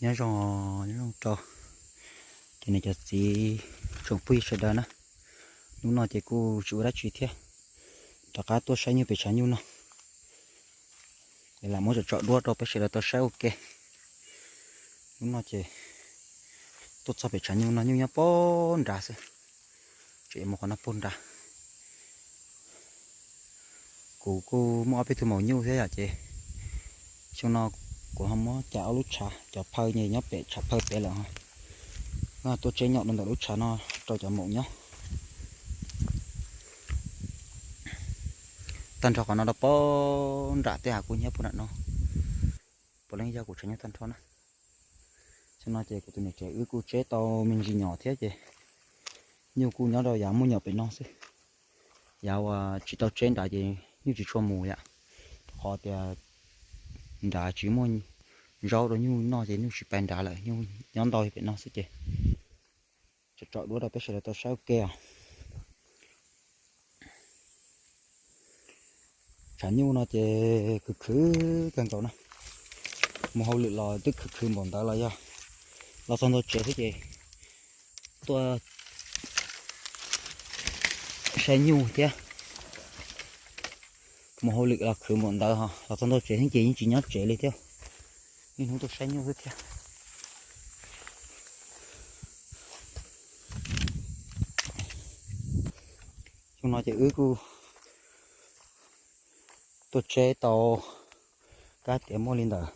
Nyob zoo, nyob zoo rau ces niam cov txiv tsoom phooj ywg sawv daws na. Hnub no ces kuj tsis ua dab tsi thiab, rov qab tuaj saib nyuj pem tshav nyuj no, es lam muab tsom tsom duab rau peb sawv daws tau saib ua ke. Hnub no ces tuaj txog pem tshav nyuj no nyuj nyob pog nrad xwb, tseem mus qhov no pog nrad. Kuv kuj muaj ob peb tug maum nyuj thiab yom, ces xyoo no kuv ho muab cais ob lub tshav, cov phaw nyob pem tshav phaw pem lawm ho, tuaj tseb nyom rau ntawm lub tshav no rau cov maum nyob. Tag nrho qhov no rau pog nram tej hav kuj nyob pog nram no, puav leej yog kuv tshav nyuj tag nrho na. Xyoo no ces kuv tus niam tsev wb kuj tseb tau me ntsis nyom thiab ces nyuj kuj nyob rau yav muaj nyom pem no xwb. Yav uas tsis tau tseb nrad ces nyuj tsis tshua mus yom, qhov tias nrad tsis muaj zaub rau nyuj noj ces nyuj tsis pais nrad lawm, nyuj nyob ntau pem no xwb ces tsom tsom duab rau peb sawv daws tau saib ua ke os. Tshav nyuj no ces khwv khwv kawg nkaus na, mus hauj lwm los twb khwv khwv npaum ntawd los yog los txog ntawm tsev xwb ces tuaj saib nyuj thiab. Mus hauj lwm los khwv npaum ntawd ho los txog ntawm tsev xwb ces yeej tsis nyob tsev li thiab, niaj hnub tuaj saib nyuj xwb thiab. Xyoo no ces wb kuj tuaj tseb tau kab tias muaj li ntawm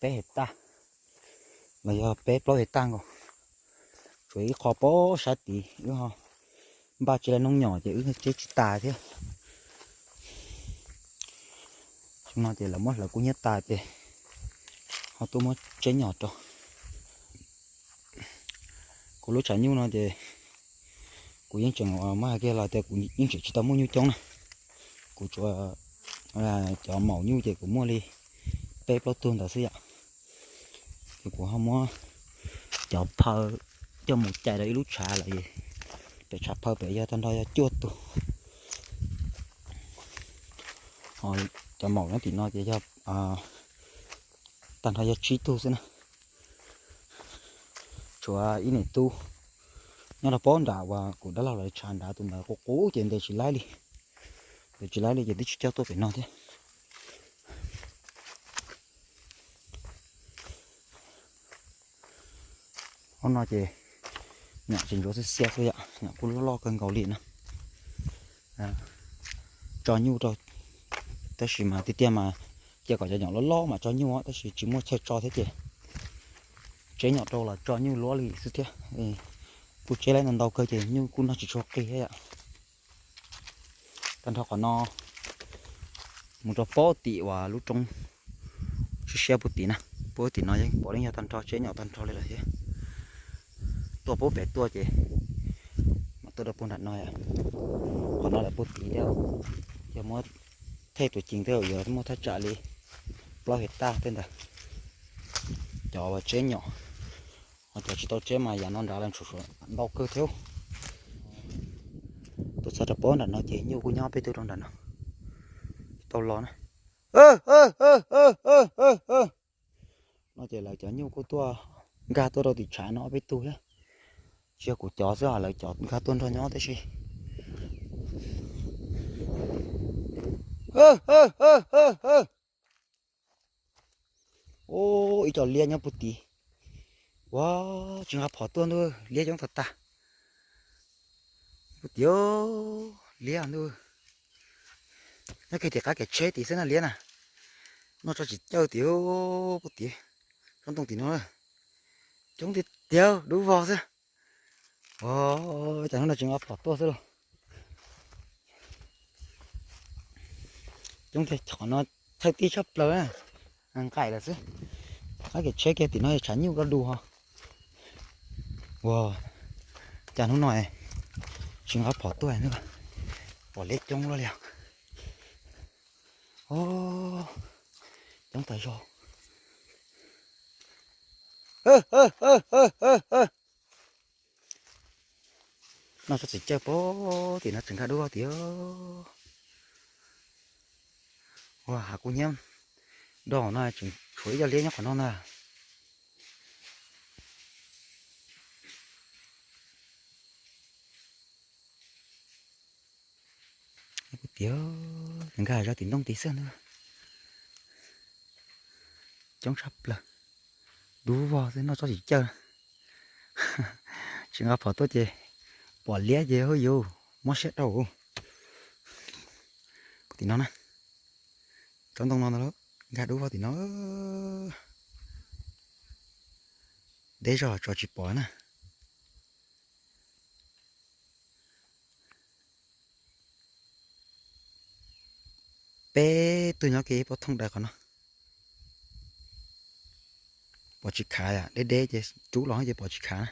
peb hais tag los yog peb plaub hais tag nkaus, tshuav ib qho pob sab tid wb ho npaj tsis laib noob nyom ces wb tseb tsis tas thiab. Xyoo no ces lawv muab hlawv kub hnyiab tas ces ho tuaj muab tseb nyom rau. Kuv lub tshav nyuj no ces kuv yeej tseem muab hais kiag los tias kuv yeej tseem tsis tau muaj nyuj coob na. Kuv tsuas cov maum nyuj ces kuv muaj li peb plaub tug ntawd xwb yom. Ces kuv ho muab cov phaw coj mus cais rau ib lub tshav lawm, pem tshav phaw pem yog tag nrho yog cuaj tug. Cov maum nyob tim no ces yog tag nrho yog tsib tug xwb na. Tshuav ib niam tub nyob rau pob nram uas kuv dab laug lawv tshav nrad, tus ntawd qub qub ces ntes tsis laib li. Ntes tsis laib li ces twb tsis coj tuaj pem no thiab. Ob no ces nyom tseem ntsuav xiab xiab xwb yom, nyom kuj loj loj kawg nkaus li na. Tso nyuj rau, tab sis mas tiag tiag mas cia kom cov nyom loj loj mas tso nyuj, tab sis tsis muaj chaw tso thiab ces tseb nyom rau los tso nyuj luab li xwb thiab. Kuj tseb laib ntau ntau kawg ces nyuj kuj noj tsis tshua qig thiab yom. Tag nrho qhov no mus rau pob tim uas lub roob siab siab puag tim na, puag tim no yeej puav leej yog tag nrho tseb nyom tag nrho li lawm thiab. Tuaj puag pem tuaj ces mam tuaj rau puag nram no, qhov no lawm puag tim thiab. Yog muab thej tuam cees thiab yuav muaj thaj tsam li plaub hais tag tej ntawd. Cov uas tseb nyom, ho cov tsis tau tseb mas yav no nrad los tshuav ntau kawg thiab. Tuaj txog rau pob nram no ces nyuj kuj nyob peb tug rau nram no tau los na. No ces lawv cov nyuj kuj tuaj nkag tuaj rau tim tshav no ob peb tug thiab. Tsis yog kuv cov xwb, lawv cov nkag tuaj nrog nyob tib si. Ub, ib co liab nyob puag tid. Ua, tsis nqa phom tuaj ntuj, liab coob tag tag. Puag tid, liab ntuj. Nyob kiag tim qab kev tsheb tid xwb na liab na. Noj tso tsis caw tid, puag tid, tsob ntoo tim no. Coob tiag tiag, dub vog xwb. Cas hnub no tsis nqa phom tuaj xwb los. Coob tiag, qhov no thawj tib tshaj plaws na, nqaim lawm xwb. Qab kev tsheb kiag tim no tshav nyuj koj du ho. Ua, cas hnub no tsis nqa phom tuaj, pom liab coob luaj li. Coob tas zog. Noj tso txiv cawj pab tim no tseem nkag dub tiag. Ua, hav kub hnyiab do no tseem tshuav ib co liab nyob qhov no ntag. tiag, nkag zog tim ntoo tid xwb na. Coob tshaj plaws, dub vog xwb noj tsob tsis cawj na. Tsis nqa phom tuaj ces pom liab ces hu yus mob siab rau. Tim no na, tsob ntoo no ntag, nkag dub vog tim no. Deb zog tso tsis pom na. Peb tug nyob kiag ib pob thooj dawm qhov no. Pom tsis khav, deb deb ces rub los ces pom tsis khav na.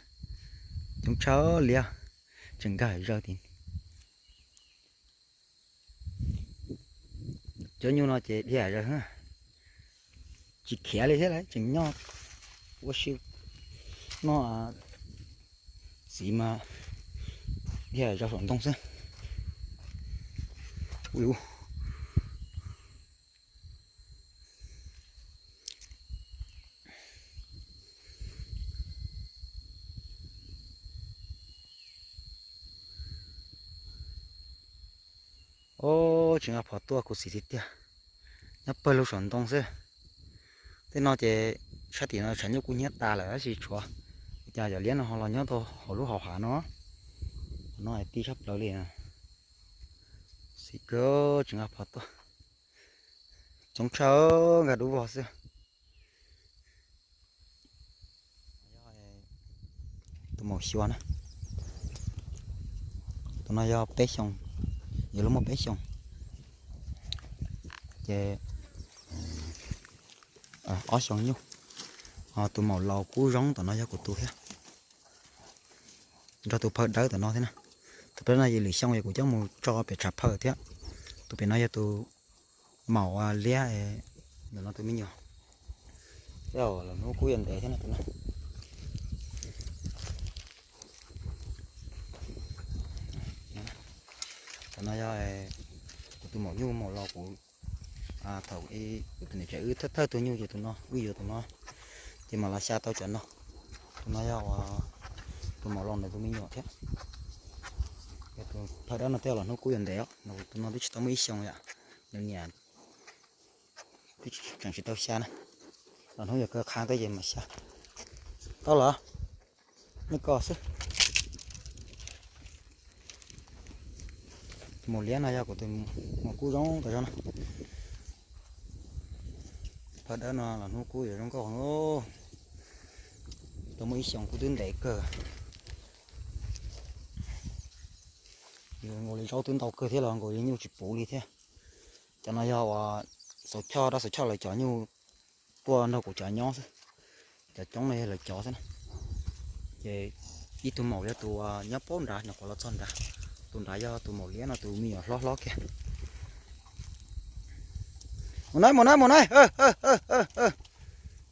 Coob tshaj liab, tseem nkag zawg tid. Cov nyuj no ces dhia zawg, tsis khiav li thiab lawm, tseem nyob ua si noj txiv mas dhia zawg saum ntoo xwb. Ob, tsis nqa phom tuaj khuv xim tiag tiag, nyob pawg lug saum ntoo xwb. Tej no ces sab tim no tshav nyuj kub hnyiab tas lawm tab sis tshuav, ua cas cov liab no ho los nyob tau hauv lub hauv hav no. No tij tshaj plaws li. Xim kawg, tsis nqa phom tuaj, coob tshaj, nkag dub vog xwb. Tus maum xyuas na, tus no yog peb xyoos, yuav luag muaj peb xyoos. Ces ob xyoos nyuj. Ho tus maum laus kub zoo tom no yog kuv tus thiab, nrog tus phawj dawb tom no thiab na. Tus phawj dawb no yog lwm xyoo yog kuv coj mus tso pem tshav phawj thiab. Tus pem no yog tus maum liab, tus no tus me nyuam. Los hnub kub yuav ntev thiab no tus no. Tus no yog kuv tus maum nyuj maum laus kuv. Thaum kuv tus niam tsev wb thawj thawj tug nyuj ces tus no wb yuav tus no, ces mam los xya tau cov no. Tus no yog tus maum laus ntawd tus me nyuam thiab. Tus phawj dawb no twb los hnub kub yuav ntev os, tus no twb tsis tau muaj ib xyoos yom, nws niam twb tseem tsis tau xya na. Los hnub yuav kawg qhab teb ces mam xya. Tau los, nej koj xwb. Tus maum liab no yog kuv tus maum kub zoo tas zog no. Phawj dawb no los hnub kub yuav zoo nkauj heev. Tau muaj ib xyoos kub twb ntev kawg. Nkaus li zaub twb ntau kawg thiab los nkaus li nyuj tsis puv li thiab. Cov no yog uas xauv choj, dab xauv choj lawv cov nyuj tuaj nrog kuv cov nyob xwb. Cov coob no yog lawv cov xwb na. Ces ib tug maum yog tus nyob paub nrad, nyuam qhuav los txog nrad. Tus nrad yog tus maum liab no tus me nyuam hlob hlob kiag. Mus na, mus na, mus na.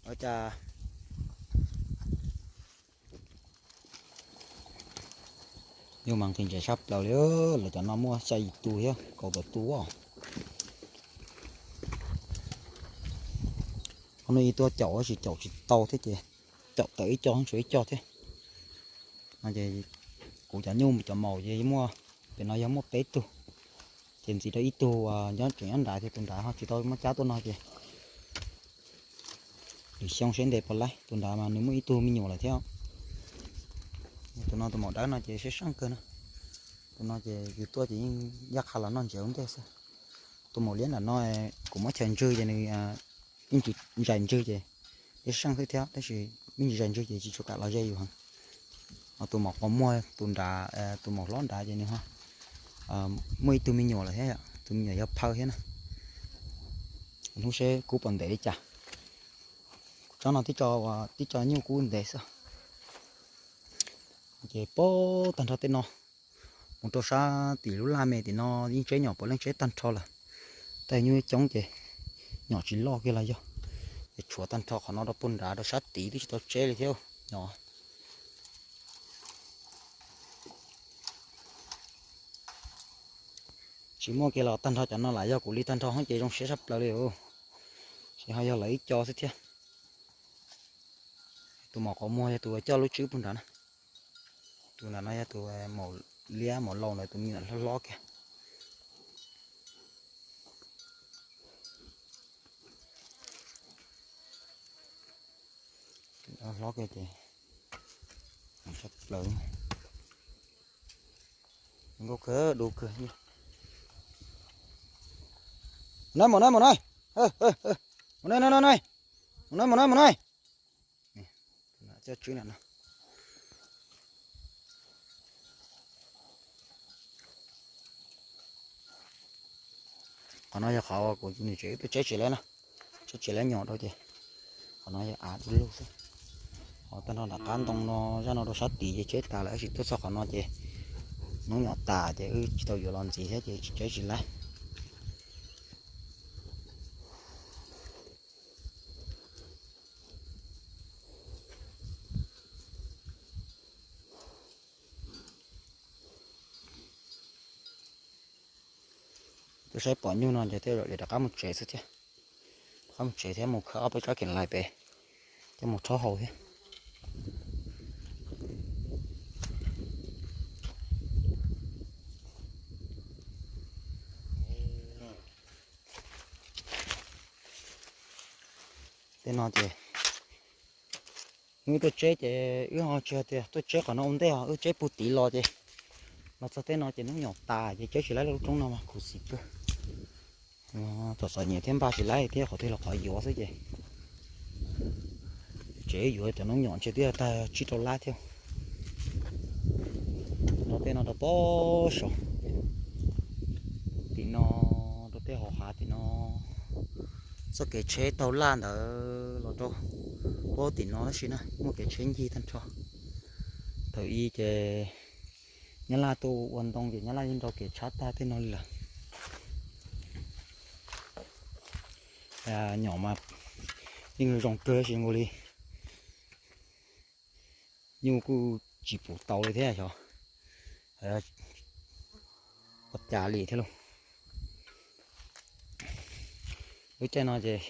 Ua cas nyuj mas nqhis ntses tshaj plaws li, lawv cov no muaj xya yim tus thiab kaum tawm tus. Qhov no ib tuaj caum tab sis caum tsis tau thiab ces caum tawm ib co tshuav ib co thiab. No ces kuv cov nyuj cov maum ces muaj, pem no yog muaj peb tug, ces ntxiv rau ib tug nyob tseem nyob nrad thiab, tus nrad ho tsis tau muab cab tuaj no ces lwm xyoo seb ntes puas laib. Tus nrad mas nws muaj ib tug me nyuam lawm thiab. Tus no tus maum dawb no ces siab seej kawg na. Tus no ces yus tuaj ces yeej ncaj qha los noj ntses ua ntej xwb. Tus maum liab nram no kuv muab chaws ntswg ces nws yeej tsis zais ntswg ces siab seej xwb thiab, tab sis yeej tsis zais ntswg ces tsis tshua kam los ze yus heev. Ho tus maum qhov muag tus nrad, tus maum hlob nrad ces nws ho muaj ib tug me nyuam lawm thiab, tus me nyuam yog phawj thiab na. Hnub seb kub puas ntev li cas. Kuv tsob no tib co, tib co nyuj kub ntev xwb. Ces pab tag nrho tej no mus rau sab tim lub laj me tim no yeej tseb nyom puav leej tseb tag nrho lawm. Tej nyuj coob ces nyom tsis loj kiag los yog, ces tshuav tag nrho qhov no rau puag nrad rau sab tid twb tsis tau tseb li thiab nyom. Tsis muaj kiag los tag nrho cov no lam yog kuv li tag nrho ces zoo siab tshaj plaws li. Ces ho yog lawv ib co xwb thiab. Tus maum qhov muag yog tus coj lub tswb puag nrad na. Tus nram no yog tus maum liab maum laus ntawd tus me nyuam hlob hlob kiag. Hlob kawg ces tshaj plaws. Nkauj kawg, du kawg. Mus na, mus na, mus na. Mus na, mus na, mus na. Coj tswb na no. Qhov no yog qhov kuv niam tsev wb tuaj tseb tsis laib na, tseb tsis laib nyom rau ces qhov no yog av du lug xwb. Ho tag nrho nram qab ntoo no, zaj no rau sab tid ces tseb tas lawm, tab sis tuaj txog qhov no ces hnub nyom tas ces wb tsis tau yuav los ntxiv thiab ces tsis tseb tsis laib. Tuaj saib pom nyuj no ces tej zaum yuav rov qab mus tsev xwb thiab. Rov qab mus tsev thiab mus khawb ob peb tsob kheem lais pem coj mus rhaub haus thiab. Tej no ces wb tuaj tseb ces wb ho tsis hais tias tuaj tseb qhov no ua ntej, wb tseb puag tid los ces los txog tej no ces hnub nyom tas ces tseb tsis laib lub roob no mas khuv xim kawg. Txom txom nyem thiab npaj tsis laib thiab qhov twg los qhov yuav xwb ces tsev yuav cov hnub nyom ntshe twb tag tsib rau lab thiab. Rau tej no rau pob saum tim no, rau tej hauv hav tim no. Txoj kev tsheb taug laj ntawd los rau pob tim no tab sis na muaj kev tsheb ncig tag nrho. Thaum ub ces Nyab Laj tuaj ua ntoo ces Nyab Laj yeej nrau kev tshab tag tej no li lawm. Nyom mas yeej zoo kawg tab sis zoo nkaus li nyuj kuj tsis pum tau li thiab xyov ua cas li thiab lauj. Lub caij no ces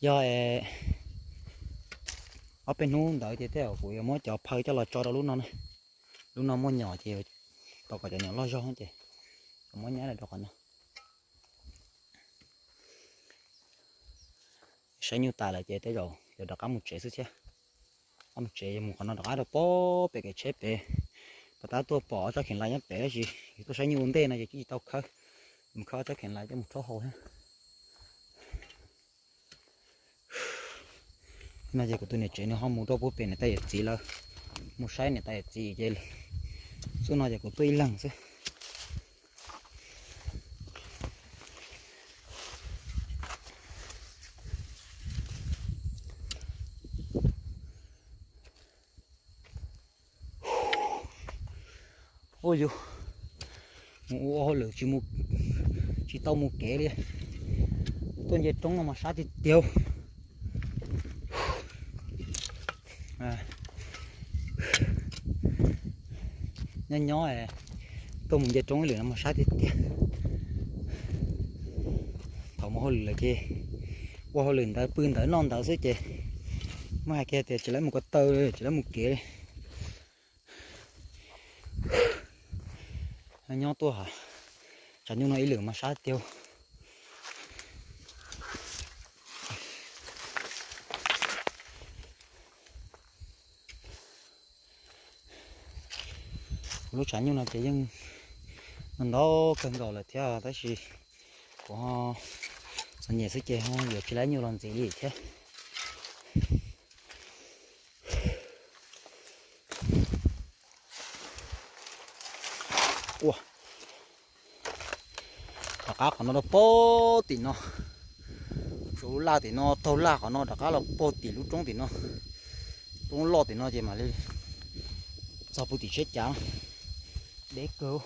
yog ob peb hnub ntawd ces tej zaum kuv yuav muab cov phaw coj los tso rau lub no na. Lub no muaj nyom ces tau kom cov nyom loj zog ces kuv muab nyab los rau qhov no. Saib nyuj tas lawm ces tej zaum yuav rov qab mus tsev xwb thiab. Qab mus tsev yog mus qhov no rov qab rau pob pem kev tsheb pem. Pas tab tuaj pom ob tsob kheem lais nyob pem tab sis yus tuaj saib nyuj ua ntej no ces tsis tau khawb, mus khawb ob tsob kheem lais coj mus rhaub haus thiab. No ces kuv tus niam tsev nws ho mus rau puag pem niam tais yawm txiv lawm, mus saib niam tais yawm txiv ces xub no ces kuv tuaj ib leeg xwb. Ua yus mus ua hauj lwm tsis, tsis tau mus kev li. Tuaj nce roob no mas sab tiag tiag. Nyob nyob tuaj mus nce roob ib lwm no mas sab tiag tiag. Thaum mus hauj lwm lawm ces ua hauj lwm ntawd pw ntawd noj ntawd xwb ces muab hais kiag tias tsis lawv mus ko taw, tsis lawv mus kev li. Nyob tuaj tshav nyuj no ib lwm mas sab tiag. Kuv lub tshav nyuj no ces yeej ntau kawg nkaus lawm thiab tab sis kuv ho txom nyem xwb ces ho yuav tsis laib nyuj los ntxiv li thiab. Ua, rov qab qhov no rau pog tim no, saum lub laj tim no taug laj qhov no rov qab los pog tim lub roob tim no, roob loj tim no ces mam li txog puag tim tsheb cav, deb kawg.